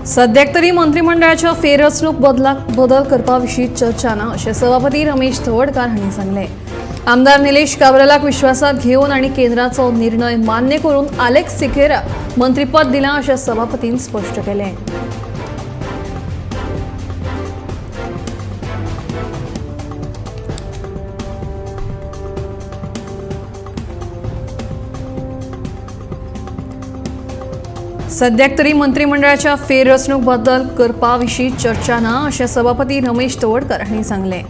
सद्याक तरी मंत्रिमंडळाच्या फेररचणूक बदल करपा विशीं चर्चा ना अशें सभापती रमेश तवडकार हांणी सांगलें. आमदार निलेश काब्रालाक विश्वासात घेवन आनी केंद्राचो निर्णय मान्य करून आलेक्स सिकेरा मंत्रीपद दिलां अशें सभापतीन स्पश्ट केलें. सद्याक तरी मंत्रिमंडळाच्या फेररचणूक बदल करपा विशीं चर्चा ना अशें सभापती रमेश तवडकर हांणी सांगलें.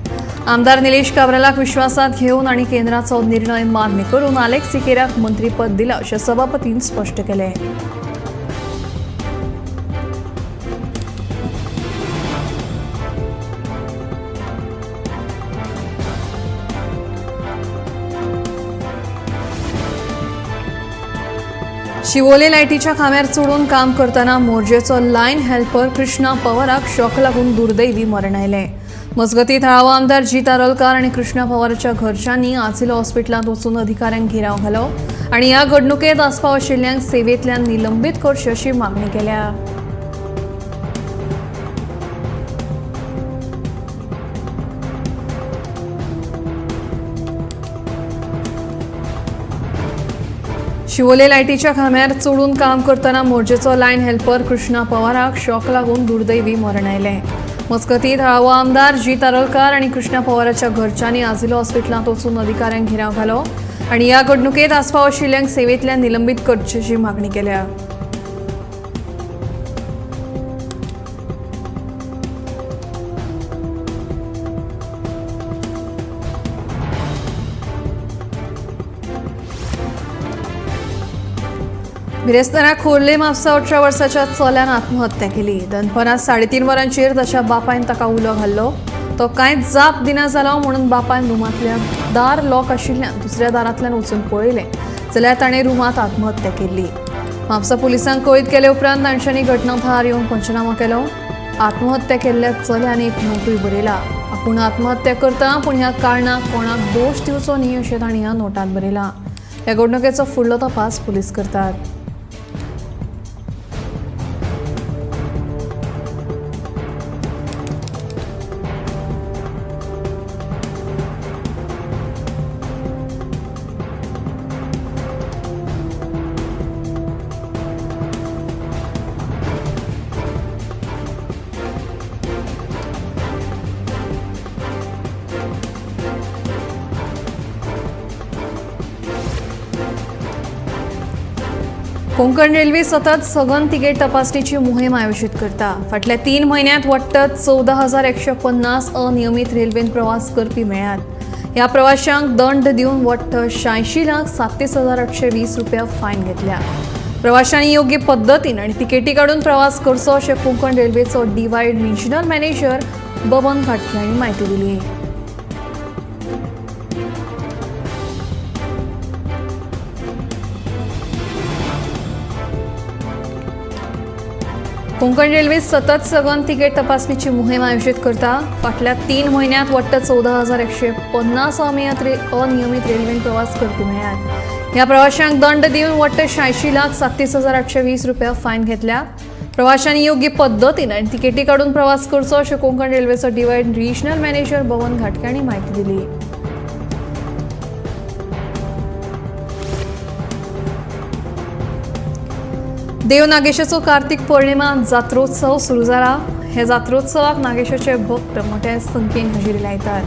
आमदार निलेश काब्रालाक विश्वासात घेवन आनी केंद्राचो निर्णय मान्य करून आलेक्स सिकेराक मंत्रीपद दिलां अशें सभापतीन स्पश्ट केलें. शिवोले लायटीच्या खांब्यार चडून काम करतना मोरजेचो लायन हेल्पर कृष्णा पवाराक शॉक लागून दुर्दैवी मरण आयलें. मजगतीं थळावो आमदार जीत आरोलकार आनी कृष्णा पवाराच्या घरच्यांनी आझिलो हॉस्पिटलांत वचून अधिकाऱ्यांक घेराव घालो आनी ह्या घडणुकेंत आस्पाव आशिल्ल्यांक सेवेंतल्यान निलंबीत करचे अशी मागणी केल्या. शिवोले लायटीच्या खांब्यार चडून काम करतना मोरजेचो लायन हेल्पर कृष्णा पवाराक शॉक लागून दुर्दैवी मरण आयलें. मजगतीं थळावो आमदार जीत आरोलकार आनी कृष्णा पवाराच्या घरच्यांनी आझिलो हॉस्पिटलांत वचून अधिकाऱ्यांक घेराव घालो आनी ह्या घडणुकेंत आस्पाव आशिल्ल्यांक सेवेंतल्यान निलंबीत करचे अशी मागणी केल्या. बिरेस्तारा खोर्ले म्हापसा 18 वर्साच्या चल्यान आत्महत्या केली. दनपरां 3:30 वरांचेर ताच्या बापायन ताका उलो घाल्लो. तो कांयच जाप दिना जालो म्हणून बापायन रुमांतल्यान दार लॉक आशिल्ल्यान दुसऱ्या दारांतल्यान वचून पळयलें जाल्यार ताणें रुमांत आत्महत्या केल्ली. म्हापसा पुलिसांक कळीत केले उपरांत तांच्यांनी घटना थळार येवन पंचनामो केलो. आत्महत्या केल्ल्या चल्यान एक नोटूय बरयला. आपूण आत्महत्या करता पूण ह्या कारणाक कोणाक दोश दिवचो न्ही अशें ताणें ह्या नोटांत बरयलां. ह्या घडणुकेचो फुडलो तपास पुलीस करतात. कोंकण रेल्वे सतत सघन तिकेट तपासणीची मोहीम आयोजित करता. फाटल्या 3 म्हयन्यांत वट्ट 14,150 अनियमीत रेल्वेन प्रवास करपी मेळ्ळ्यात. ह्या प्रवाशांक दंड दिवन वट्ट 86,37,820 रुपया फायन घेतल्या. प्रवाशांनी योग्य पद्दतीन आनी तिकेटी काडून प्रवास करचो अशें कोंकण रेल्वेचो divide regional manager Baban Ghatge हांणी म्हायती दिली. कोंकण रेल्वे सतत सघन तिकेट तपासणीची मोहीम आयोजित करता. फाटल्या 3 म्हयन्यांत वट्ट 14,150 अनियमीत रेल्वेन प्रवास करपी मेळ्ळ्यात. ह्या प्रवाशांक दंड दिवन वट्ट 86,37,820 रुपया फायन घेतल्या. प्रवाशांनी योग्य पद्दतीन आनी तिकेटी काडून प्रवास करचो अशें कोंकण रेल्वेचो divide regional manager Baban Ghatge हांणी म्हायती दिली. देव नागेशाचो कार्तिक पौर्णिमा जात्रोत्सव सुरू जाला. हे जात्रोत्सवाक नागेशाचे भक्त मोठ्या संख्येन हजेरी लायतात.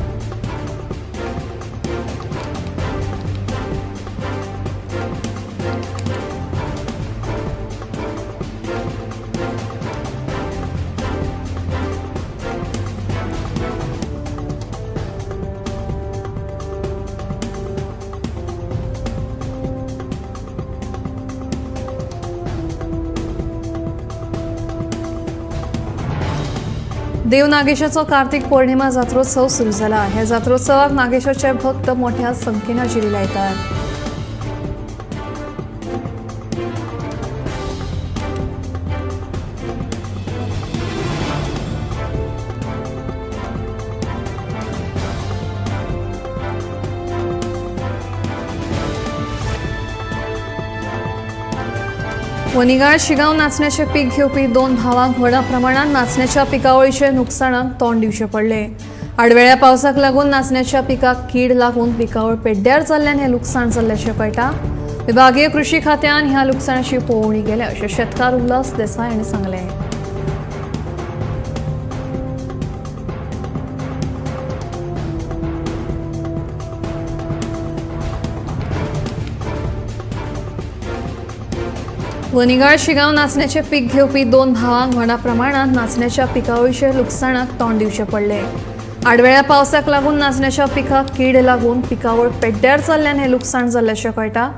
देव नागेशाचो कार्तिक पौर्णिमा जात्रोत्सव सुरू जाला. ह्या जात्रोत्सवाक नागेशाचे भक्त मोठ्या संख्येन हजेरी लायतात. वनिगाळ शिगांव नाचण्याचें पीक घेवपी दोन भावांक व्हडा प्रमाणात नाचण्याच्या पिकावळीचे नुकसाणाक तोंड दिवचें पडलें. आडवेळ्या पावसाक लागून नाचण्याच्या पिकाक कीड लागून पिकावळ पेड्ड्यार जाल्ल्यान हें लुकसाण जाल्ल्याचें कळटा. विभागीय कृषी खात्यान ह्या लुकसाणाची पळोवणी केल्या अशें शेतकार उल्हास देसाय हांणी सांगलें. वनिगाळ शिगांव नाचण्याचें पीक घेवपी दोन भावांक व्हडा प्रमाणात नाचण्याच्या पिकावळीचे लुकसाणाक तोंड दिवचें पडलें. आडवेळ्या पावसाक लागून नाचण्याच्या पिकाक कीड लागून पिकावळ पेड्ड्यार जाल्ल्यान हें लुकसाण जाल्ल्याचें कळटा.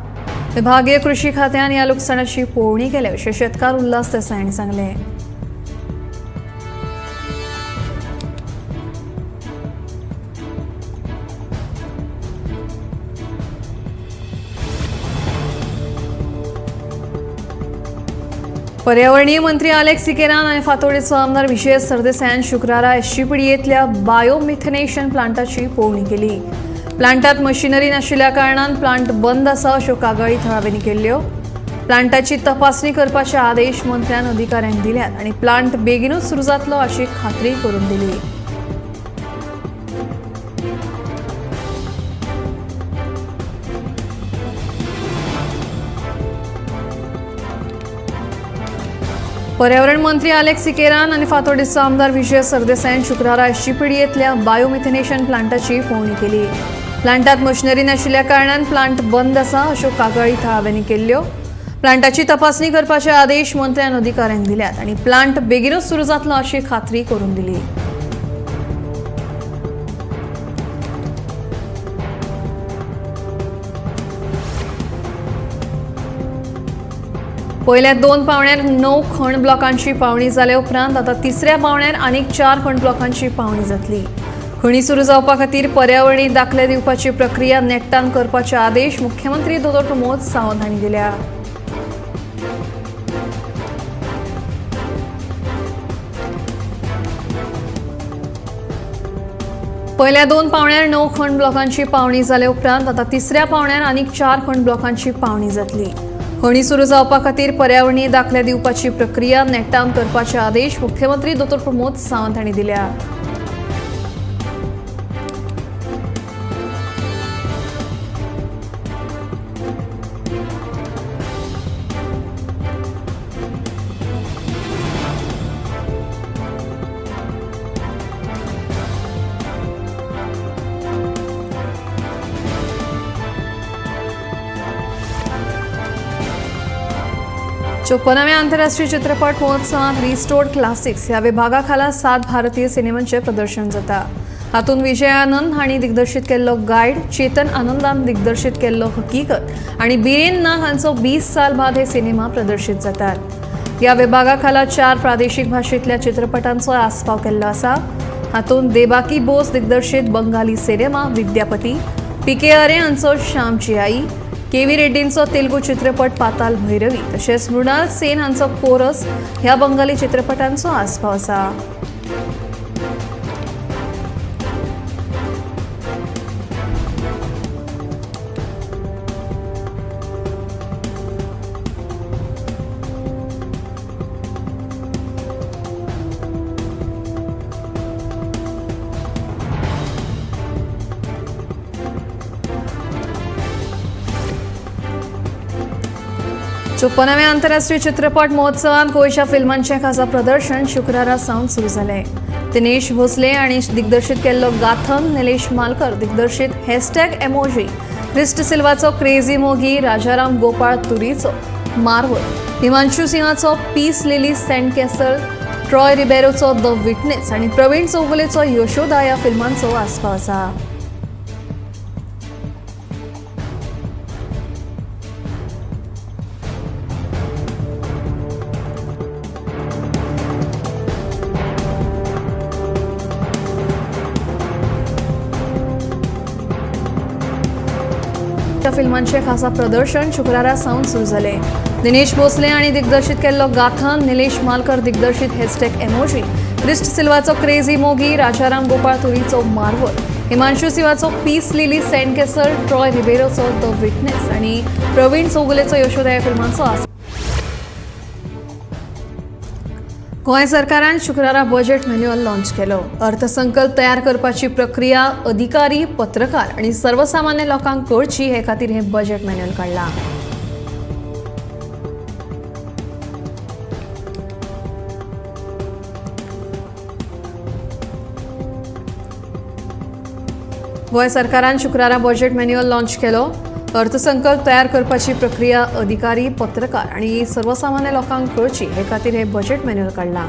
विभागीय कृषी खात्यान ह्या लुकसाणाची पळोवणी केल्या अशें शेतकार उल्हास देसाय हांणी सांगलें. पर्यावरणीय मंत्री आलेक्स सिकेरान आनी फातोडेचो आमदार विजय सरदेसायान शुक्रारा एसजीपीडीएतल्या बायोमिथेनेशन प्लांटाची पळोवणी केली. प्लांटात मशिनरी नाशिल्ल्या कारणान प्लांट बंद आसा अश्यो कागाळी थळाव्यांनी केल्ल्यो. प्लांटाची तपासणी करपाचे आदेश मंत्र्यान अधिकाऱ्यांक दिल्यात आनी प्लांट बेगीनूच सुरू जातलो अशी खात्री करून दिली. पर्यावरण मंत्री आलेक्स सिकेरान आनी फातोडेचो आमदार विजय सरदेसायान शुक्रारा एसजीपीडीएतल्या बायोमिथेनेशन प्लांटाची पळोवणी केली. प्लांटात मशिनरी नाशिल्ल्या कारणान प्लांट बंद आसा अश्यो कागाळी थळाव्यांनी केल्ल्यो. प्लांटाची तपासणी करपाचे आदेश मंत्र्यान अधिकाऱ्यांक दिल्यात आनी प्लांट बेगीनूच सुरू जातलो अशी खात्री करून दिली. पयल्या दोन पावण्यार 9 खण ब्लॉकांची पावणी जाल्या उपरांत आतां तिसऱ्या पावण्यार आनीक 4 खण ब्लॉकांची पावणी जातली. खणी सुरू जावपा खातीर पर्यावरणी दाखले दिवपाची प्रक्रिया नेट्टान करपाचे आदेश मुख्यमंत्री दोतोर प्रमोद सावंत हांणी दिल्या. पयल्या दोन पावण्यार 9 खण ब्लॉकांची पावणी जाल्या उपरांत आतां तिसऱ्या पावण्यार आनीक 4 खण ब्लॉकांची पावणी जातली. खणी सुरू जावपा खातीर पर्यावरणीय दाखले दिवपाची प्रक्रिया नेट्टान करपाचे आदेश मुख्यमंत्री दोतोर प्रमोद सावंत हांणी दिल्या. 54व्या आंतरराष्ट्रीय चित्रपट महोत्सवात रिस्टोर्ड क्लासिक्स ह्या विभागाखाला 7 भारतीय सिनेमांचे प्रदर्शन जाता. हातूंत विजय आनंद हांणी दिग्दर्शीत केल्लो गायड, चेतन आनंदान दिग्दर्शीत केल्लो हकीकत आनी बिरेन नाग हांचो 20 साल बाद हे सिनेमा प्रदर्शीत जातात. ह्या विभागाखाला 4 प्रादेशीक भाशेंतल्या चित्रपटांचो आस्पाव केल्लो आसा. हातूंत देबाकी बोस दिग्दर्शीत बंगाली सिनेमा विद्यापती, पी.के. अरे हांचो श्यामची आई, के.व्ही. रेड्डींचो तेलुगू चित्रपट पाताल भैरवी तशेंच मृणाल सेन हांचो कोरस ह्या बंगाली चित्रपटांचो आस्पाव आसा. 54व्या आंतरराष्ट्रीय चित्रपट महोत्सवात गोंयच्या फिल्मांचें खासा प्रदर्शन शुक्रारा सावन सुरू जालें. दिनेश भोसले हांणी दिग्दर्शीत केल्लो गाथन, निलेश मालकर दिग्दर्शीत हॅशटॅग एमोजी, क्रिस्ट सिल्वाचो क्रेझी मोगी, राजाराम गोपाळ तुरीचो मार्वल, हिमांशू सिंहाचो peace lily sand castle, Troy रिबेरोचो the witness आनी प्रवीण चौगुलेचो यशोदा ह्या फिल्मांचो आस्पाव आसा. फिल्मांचे खासा प्रदर्शन शुक्रारा सावन सुरू जालें. दिनेश भोसले हांणी दिग्दर्शीत केल्लो गाथन, निलेश मालकर दिग्दर्शीत हॅशटॅग एमोजी, क्रिस्ट सिल्वाचो क्रेझी मोगी, राजाराम गोपाळ तुरीचो मार्वल, हिमांशू सिंहाचो peace lily sand castle, Troy रिबेरोचो the witness आनी प्रवीण चौगुलेचो यशोदा ह्या फिल्मांचो आस्पाव. गोंय सरकारान शुक्रारा बजेट मॅन्युअल लॉन्च केलो. अर्थसंकल्प तयार करपाची प्रक्रिया अधिकारी, पत्रकार आनी सर्वसामान्य लोकांक कळची हे खातीर हें बजेट मॅन्युअल काडलां. गोंय सरकारान शुक्रारा बजेट मॅन्युअल लॉन्च केलो. अर्थसंकल्प तयार करपाची प्रक्रिया अधिकारी, पत्रकार आनी सर्वसामान्य लोकांक कळची हे खातीर हें बजेट मॅन्युअल काडलां.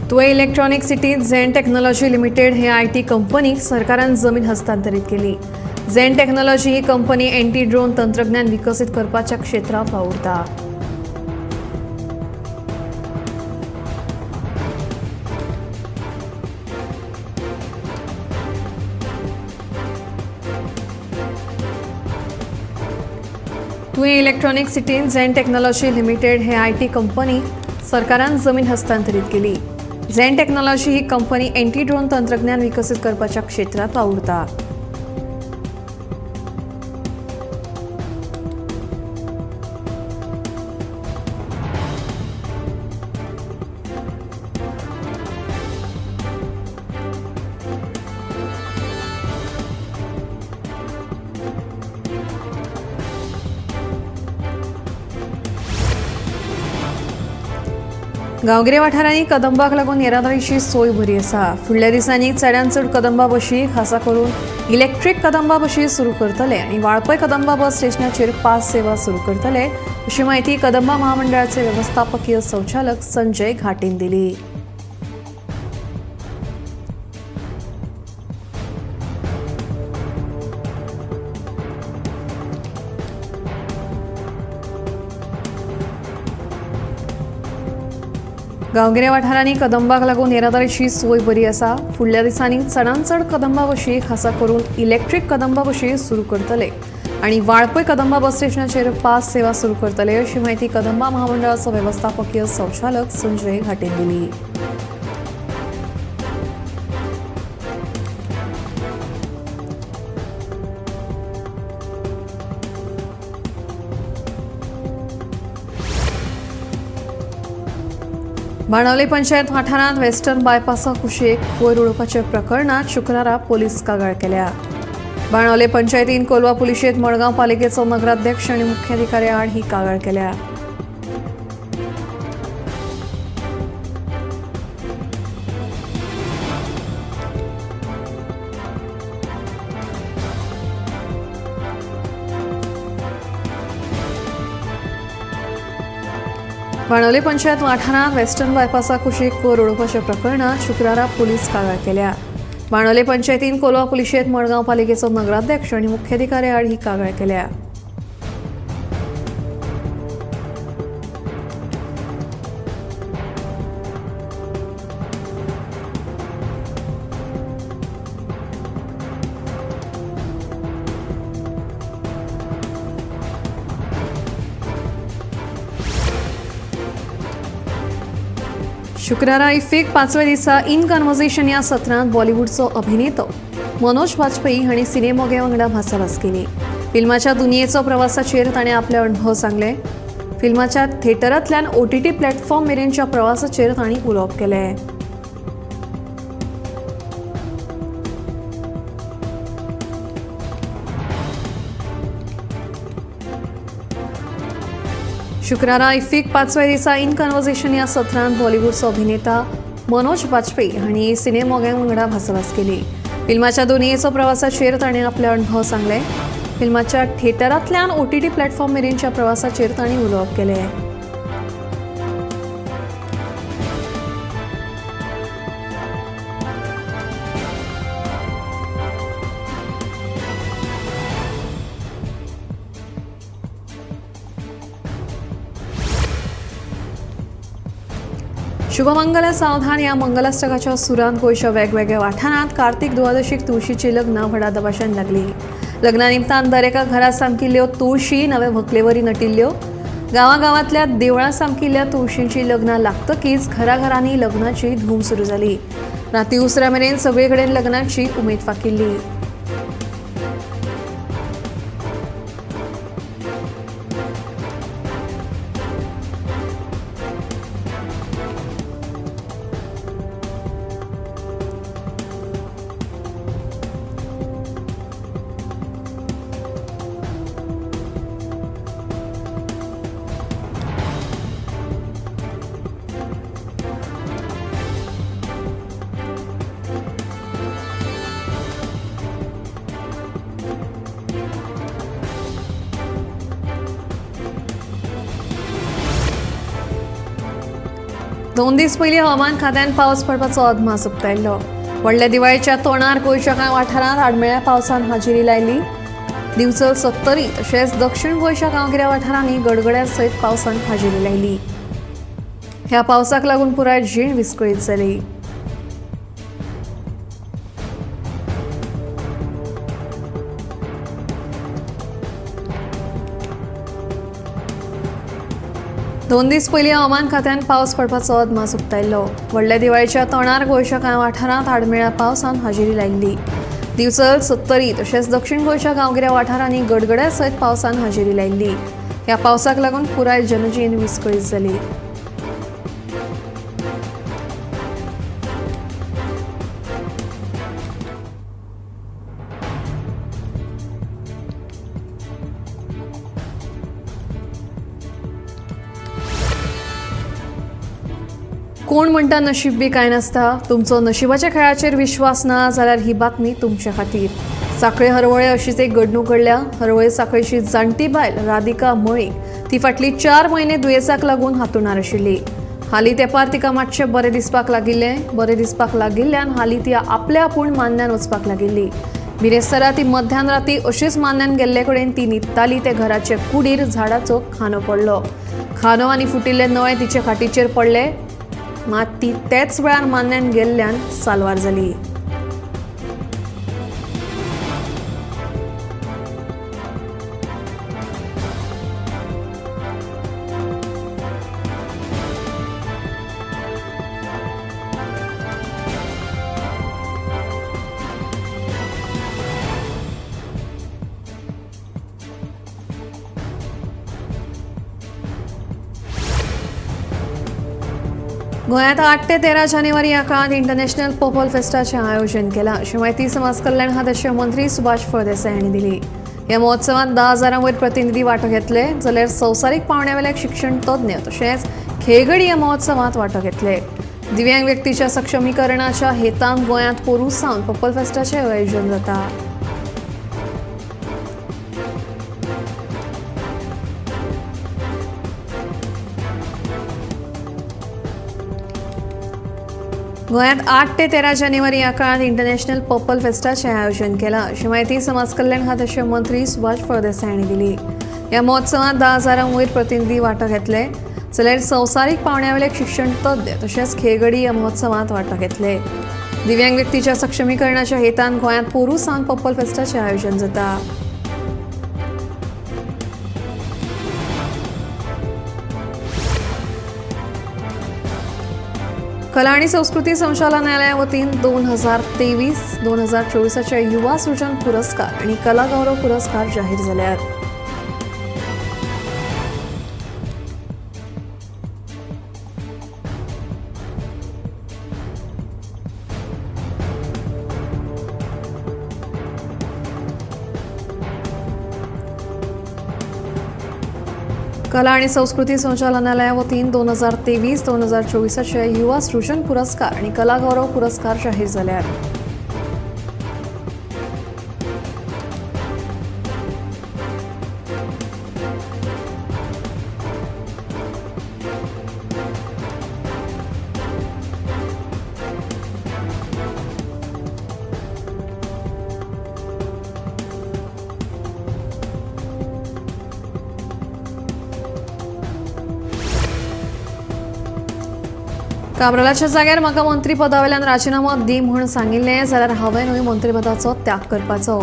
तुवें इलेक्ट्रॉनिक सिटींत झेन टेक्नॉलॉजी लिमिटेड हे IT कंपनीक सरकारान जमीन हस्तांतरीत केली. झेन टेक्नॉलॉजी ही कंपनी एंटी ड्रोन तंत्रज्ञान विकसीत करपाच्या क्षेत्रांत वावुरता. तुवें इलेक्ट्रॉनिक सिटींत झेन टेक्नॉलॉजी लिमिटेड हे IT कंपनीक सरकारान जमीन हस्तांतरीत केली. झेन टेक्नॉलॉजी ही कंपनी एंटी ड्रोन तंत्रज्ञान विकसीत करपाच्या क्षेत्रांत वावुरता. गांवगिरे वाठारांनी कदंबाक लागून येरादारीची सोय बरी आसा. फुडल्या दिसांनी चडांत चड कदंबा बशी, खासा करून इलेक्ट्रीक कदंबा बशी सुरू करतले आनी वाळपय कदंबा बस स्टेशनाचेर पास सेवा सुरू करतले अशी म्हायती कदंबा महामंडळाचे वेवस्थापकीय संचालक संजय घाटीन दिली. गांवगिऱ्या वाठारांनी कदंबाक लागून येरादारीची सोय बरी आसा. फुडल्या दिसांनी चडांत चड कदंबा बशी, खासा करून इलेक्ट्रीक कदंबा बशी सुरू करतले आनी वाळपय कदंबा बस स्टेशनाचेर पास सेवा सुरू करतले अशी म्हायती कदंबा महामंडळाचो वेवस्थापकीय संचालक संजय घाटेन दिली. बाणावले पंचायत वाठारांत वेस्टर्न बायपासा कुशीक कोयर उडोवपाच्या प्रकरणात शुक्रारा पोलीस कागाळ केल्या. बाणावले पंचायतीन कोलवा पुलिशेंत मडगांव पालिकेचो नगराध्यक्ष आनी मुख्याधिकारी आड ही कागाळ केल्या. बाणावले पंचायत वाठारांत वेस्टर्न बायपासा कुशीक कोयर उडोवपाच्या प्रकरणात शुक्रारा पोलीस कागाळ केल्या. बाणावले पंचायतीन कोलवा पुलिशेंत मडगांव पालिकेचो नगराध्यक्ष आनी मुख्याधिकारी आड ही कागाळ केल्या. शुक्रारा इफ्फीक पांचव्या दिसा इन कन्वर्सेशन ह्या सत्रांत बॉलिवूडचो अभिनेतो मनोज वाजपेयी हांणी सिनेमोगे वांगडा भासाभास केली. फिल्माच्या दुनियेचो प्रवासाचेर ताणें आपले अणभव सांगले. फिल्माच्या थिएटरांतल्यान ओटीटी प्लॅटफॉर्म मेरेनच्या प्रवासाचेर तांणी उलोवप केलें. शुक्रारा इफ्फीक पांचव्या दिसा इन कन्वर्सेशन ह्या सत्रांत बॉलिवूडचो अभिनेता मनोज वाजपेयी हांणी सिनेमोग्यां वांगडा भासाभास केली. फिल्माच्या दुनियेचो प्रवासाचेर ताणें आपले अणभव सांगले. फिल्माच्या थिएटरांतल्यान ओटीटी प्लॅटफॉर्म मेरेनच्या प्रवासाचेर तांणी उलोवप केलें. शुभमंगल सावधान ह्या मंगलाष्टकाच्या सुरान गोंयच्या वेगवेगळ्या वाठारांत कार्तिक दुवादशीक तुळशीची लग्नां व्हडा दबाश्यान लागली. लग्ना निमतान दरेका घरात सामकिल्ल्यो तुळशी नवे व्हंकलेवरी नटिल्ल्यो. गांवागांवांतल्या देवळां सामकिल्ल्या तुळशींची लग्नां लागतकीच घराघरांनी लग्नाची धूम सुरू जाली. राती उसरा मेरेन सगळे कडेन लग्नाची उमेद फाकिल्ली. दोन दीस पयलीं हवामान खात्यान पावस पडपाचो अदमास उक्तायल्लो. व्हडल्या दिवाळेच्या तोंडार गोंयच्या कांय वाठारांत आडमेळ्या पावसान हाजेरी लायली. दिवचल, सत्तरी तशेंच दक्षिण गोंयच्या गांवगिऱ्या वाठारांनी गडगड्या सयत पावसान हाजेरी लायली. ह्या पावसाक लागून पुराय जीण विस्कळीत जाली. दोन दीस पयलीं हवामान खात्यान पावस पडपाचो अदमास उक्तायल्लो. व्हडल्या दिवाळेच्या तोंडार गोंयच्या कांय वाठारांत आडमेळ्या पावसान हाजेरी लायिल्ली. दिवचल, सत्तरी तशेंच दक्षिण गोंयच्या गांवगिऱ्या वाठारांनी गडगड्या सयत पावसान हाजेरी लायिल्ली. ह्या पावसाक लागून पुराय जनजीण विस्कळीत जाली. कोण म्हणटा नशीब बी कांय नासता, तुमचो नशिबाच्या खेळाचेर विश्वास ना जाल्यार ही बातमी तुमचे खातीर. साखळे हरवळे अशीच एक घडणूक घडल्या. हरवळे साखळेची जाणटी बायल राधिका मळीक ती फाटली 4 म्हयने दुयेंसाक लागून हातुणार आशिल्ली. हालीं तेंपार तिका मातशें बरें दिसपाक लागिल्लें. बरें दिसपाक लागिल्ल्यान हालीं ती आपल्या आपूण मान्न्यान वचपाक लागिल्ली. बिरेस्तारा ती मध्यान राती अशीच मान्न्यान गेल्ले कडेन ती न्हिदताली ते घराचे कुडीर झाडाचो खांदो पडलो. खांदो आनी फुटिल्ले नळे तिचे खाटीचेर पडले. मात ती तेच वेळार मान्न्यान गेल्ल्यान साल्वार जाली. गोंयांत 8 ते 13 जानेवारी ह्या काळांत इंटरनॅशनल पर्पल फेस्टाचें आयोजन केलां अशी म्हायती समाज कल्याण खात्याचे मंत्री सुभाष फळदेसाय हांणी दिली. ह्या महोत्सवांत 10,000 वयर प्रतिनिधी वांटो घेतले जाल्यार संवसारीक पांवड्यावेले शिक्षण तज्ञ तशेंच खेळगडी ह्या महोत्सवांत वांटो घेतले. दिव्यांग व्यक्तीच्या सक्षमीकरणाच्या हेतान गोंयांत पोरूं सावन पर्पल फेस्टाचें आयोजन जाता. गोंयांत 8 ते 13 जानेवारी ह्या काळांत इंटरनॅशनल पर्पल फेस्टाचें आयोजन केलां अशी म्हायती समाज कल्याण खात्याचे मंत्री सुभाष फळदेसाय हांणी दिली. ह्या महोत्सवांत 10,000 वयर प्रतिनिधी वांटो घेतले जाल्यार संवसारीक पांवड्यावेले शिक्षण तज्ञ तशेंच खेळगडी ह्या महोत्सवांत वांटो घेतले. दिव्यांग व्यक्तीच्या सक्षमीकरणाच्या हेतान गोंयांत पोरूं सावन पर्पल फेस्टाचें आयोजन जाता. कला आणि संस्कृती संचालनालया वतीन 2023-2024 युवा सृजन पुरस्कार आणि कला गौरव पुरस्कार जाहीर जाल्यात. कला आणि संस्कृती संचालनालया वतीन 2023-2024 युवा सृजन पुरस्कार आणि कला गौरव पुरस्कार जाहीर जाल्यात. काब्रालाच्या जाग्यार म्हाका मंत्रीपदावेल्यान राजिनामो दी म्हूण सांगिल्लें जाल्यार हांवेंनूय मंत्रीपदाचो त्याग करपाचो।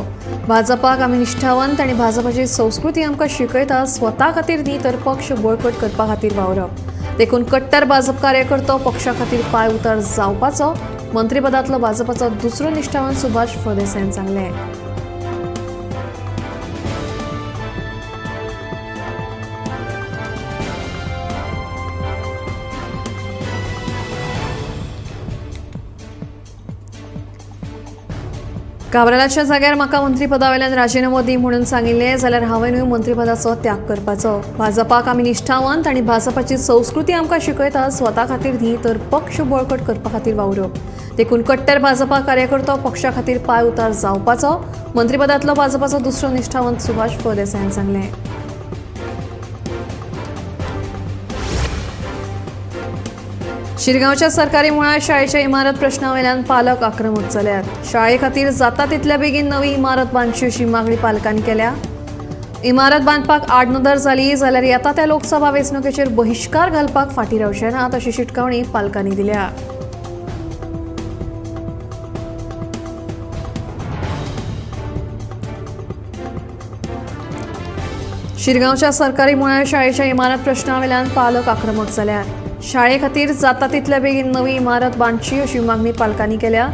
भाजपाक आमी निश्ठावंत आनी भाजपाची संस्कृती आमकां शिकयता स्वता खातीर न्ही तर पक्ष बळकट करपा खातीर वावरप। देखून कट्टर भाजप कार्यकर्तो पक्षा खातीर पांय उतार जावपाचो मंत्रीपदांतलो भाजपाचो दुसरो निश्ठावंत सुभाष फळदेसायान सांगलें। काब्रालाच्या जाग्यार म्हाका मंत्रीपदावेल्यान राजिनामो दी म्हणून सांगिल्लें जाल्यार हांवेंनूय मंत्रीपदाचो त्याग करपाचो। भाजपाक आमी निश्ठावंत आनी भाजपाची संस्कृती आमकां शिकयता स्वता खातीर न्ही तर पक्ष बळकट करपा खातीर वावरप। देखून कट्टर भाजपा कार्यकर्तो पक्षा खातीर पांय उतार जावपाचो मंत्रीपदांतलो भाजपाचो दुसरो निश्ठावंत सुभाष फळदेसायान सांगलें। शिरगांवच्या सरकारी मुळाव्या शाळेच्या इमारत प्रश्नावेल्यान पालक आक्रमक जाल्यात। शाळे खातीर जाता तितल्या बेगीन नवी इमारत बांदची अशी मागणी पालकांनी केल्या। इमारत बांदपाक आडनदर जाली जाल्यार येता त्या लोकसभा वेंचणुकेचेर बहिश्कार घालपाक फाटीं रावचे नात अशी शिटकावणी पालकांनी दिल्या। शिरगांवच्या सरकारी मुळाव्या शाळेच्या इमारत प्रश्नावेल्यान पालक आक्रमक जाल्यात। शाळे खातीर जाता तितल्या बेगीन नवी इमारत बांदची अशी मागणी पालकांनी केल्या।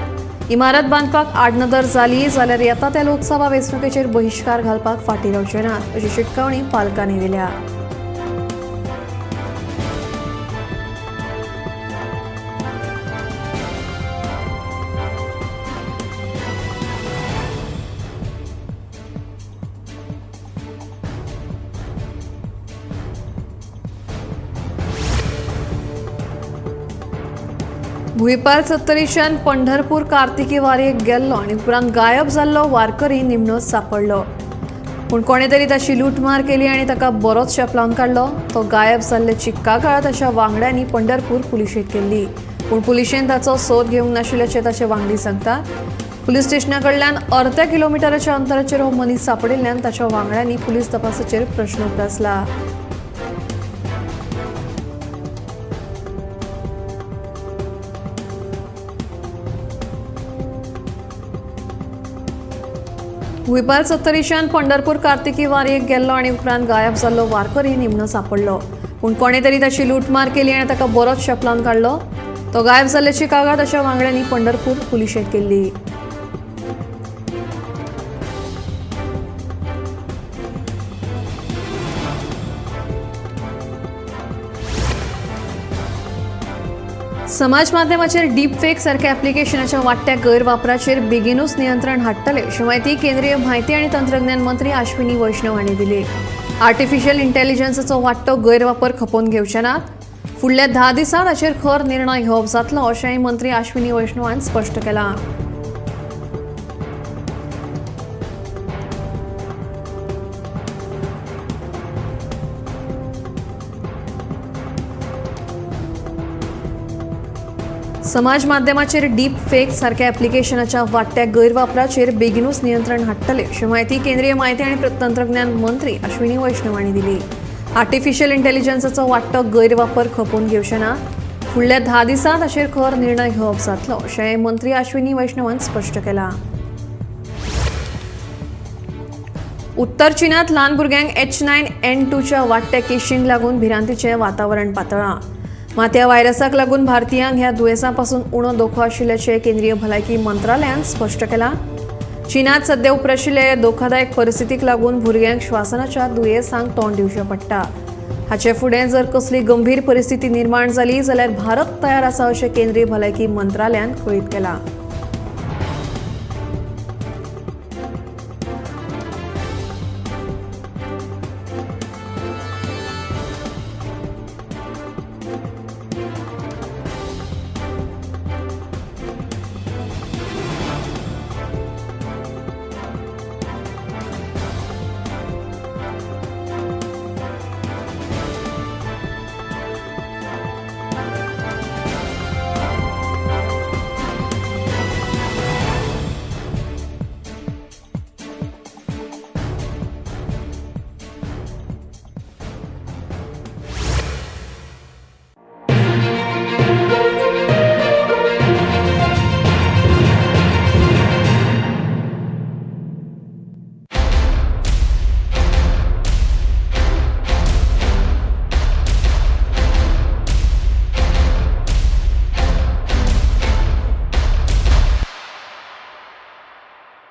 इमारत बांदपाक आडनदर जाली जाल्यार येता त्या लोकसभा वेंचणुकेचेर बहिश्कार घालपाक फाटीं रावचे नात अशी शिटकावणी पालकांनी दिल्या। भुंयपाल सत्तरीच्यान पंढरपूर कार्तिकी वारयेक गेल्लो आनी उपरांत गायब जाल्लो वारकरी निमणो सापडलो। पूण कोणे तरी ताची लुटमार केली आनी ताका बरोच शेपलावन काडलो। तो गायब जाल्ल्याची कागाळ ताच्या वांगड्यांनी पंढरपूर पुलिशेंत केल्ली, पूण पुलिशेन ताचो सोद घेवंक नाशिल्ल्याचें ताचे वांगडी सांगतात। पुलीस स्टेशना कडल्यान अर्द्या किलोमिटराच्या अंतराचेर हो मनीस सापडिल्ल्यान ताच्या वांगड्यांनी पुलीस तपासाचेर प्रश्न उप्रासला। भुंयपाल सत्तरीच्यान पंढरपूर कार्तिकी वारयेक गेल्लो आनी उपरांत गायब जाल्लो वारकरी निमणो सापडलो। पूण कोणे तरी ताची लुटमार केली आनी ताका बरोच शेपलावन काडलो। तो गायब जाल्ल्याची कागाळ ताच्या वांगड्यांनी पंढरपूर पुलिशेंत केल्ली। समाज माध्यमाचेर डीप फेक सारख्या ॲप्लिकेशनाच्या वाडट्या गैरवापराचेर बेगीनूच नियंत्रण हाडटले अशी म्हायती केंद्रीय म्हायती आनी तंत्रज्ञान मंत्री आश्विनी वैष्णव हांणी दिली। आर्टिफिशियल इंटेलिजन्साचो वाडटो गैरवापर खपोवन घेवचे नात। फुडल्या 10 दिसांत हाचेर खर निर्णय घेवप जातलो अशेंय मंत्री आश्विनी वैष्णव हांणी स्पश्ट केलां। समाज माध्यमाचेर डीप फेक सारख्या ॲप्लिकेशनाच्या वाडट्या गैरवापराचेर बेगीनूच नियंत्रण हाडटले अशी म्हायती केंद्रीय म्हायती आनी तंत्रज्ञान मंत्री आश्विनी वैष्णव हांणी दिली। आर्टिफिशियल इंटेलिजन्साचो वाडटो गैरवापर खपोवन घेवचे ना। फुडल्या 10 दिसांत हाचेर खर निर्णय घेवप जातलो अशें मंत्री आश्विनी वैष्णव हांणी स्पश्ट केलां। उत्तर चीनांत ल्हान भुरग्यांक H9N2च्या वाडट्या केशींक लागून भिरांतीचें वातावरण पातळ्ळां। मात ह्या व्हायरसाक लागून भारतीयांक ह्या दुयेंसा पासून उणो धोको आशिल्ल्याचें केंद्रीय भलायकी मंत्रालयान स्पश्ट केलां। चीनांत सद्या उप्राशिल्ले धोकादायक परिस्थितीक लागून भुरग्यांक श्वासनाच्या दुयेंसांक तोंड दिवचें पडटा। हाचे फुडें जर कसली गंभीर परिस्थिती निर्माण जाली जाल्यार भारत तयार आसा अशें केंद्रीय भलायकी मंत्रालयान कळीत केलां।